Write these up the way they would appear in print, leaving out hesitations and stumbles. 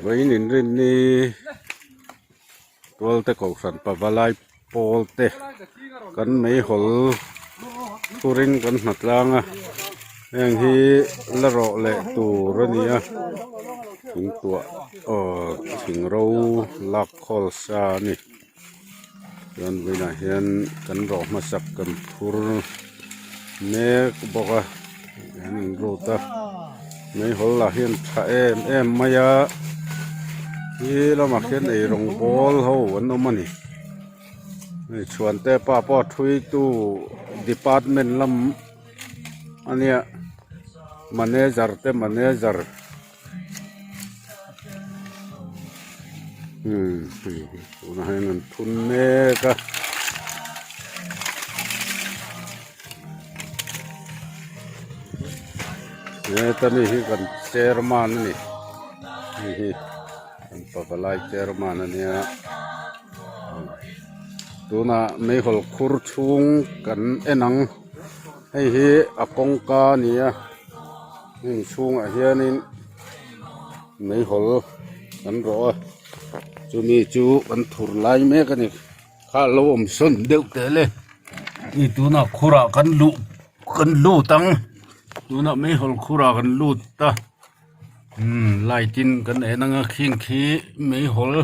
Vawiin inrinni Tualte Kohhran Pavalai pawl te kan meihawl thurin kan hna tlang a heng hi la rawh leh tur a ni a thingtuah aw thing ro lak khawl sa a ni. Chuan vawiinah hian kan rawh hmasak kan phur mek bawk a an in lut a meihawl lah hian tha em em mai a khi lamah khian eirawng bawl ho an awm a ni hei chhuante pa pawh a thui tu department lam a nia manager te manager. Umm hei hi tunah hian an phun mek a heta mi hi kan chairman a ni hei hi kan pavalai chairman a nia tunah meihawl khur chhung kan en ang hei hi a kawngka a ni a. Heng chhungah hianin meihawl kan rawh a chumi chu kan thur lai mek a ni kha lo awm sawn deuh teh le hei tunah khurah kan luh kan lut ang tunah meihawl khurah kan lut ta umm light in kan en ang a khing khi meihawl.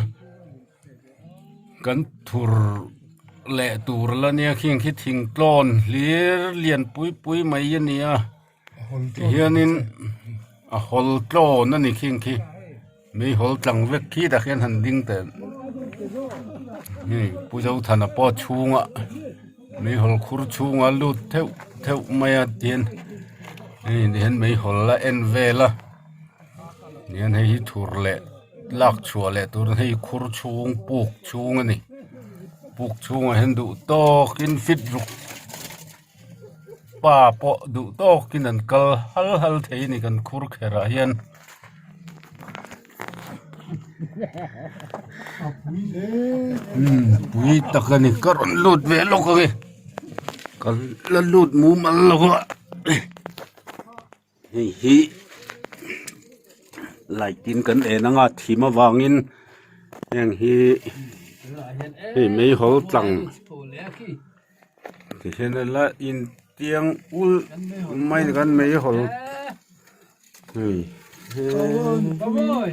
Kan thur leh tur la nia khing khi thing tlawn hlir lian pui pui mai a ni a tihianin a hawl tlawn a ni khing khi mei hawl tlang vek khi tah khian han ding teh hei Pu Zothana pawh chhungah meihawl khur chhungah lut theuh theuh mai a tihian hei tihian meihawl a en vel a tihian hei hi thur leh. Lak chhuah leh tur hei khur chhung puk chhung a ni puk chhungah hian duh tawkin fit ruk pa pawh duh tawkin an kal hal hal thei a ni kan khur kherah hian. Pui tak a ni ka rawn lut ve lawk ang e ka la lut mumal lo a. Hei hi light in kan en anga thim avangin heng hi hei meihawl tlang ti hian a la intiang ulh mai a ni kan meihawl hei he awi.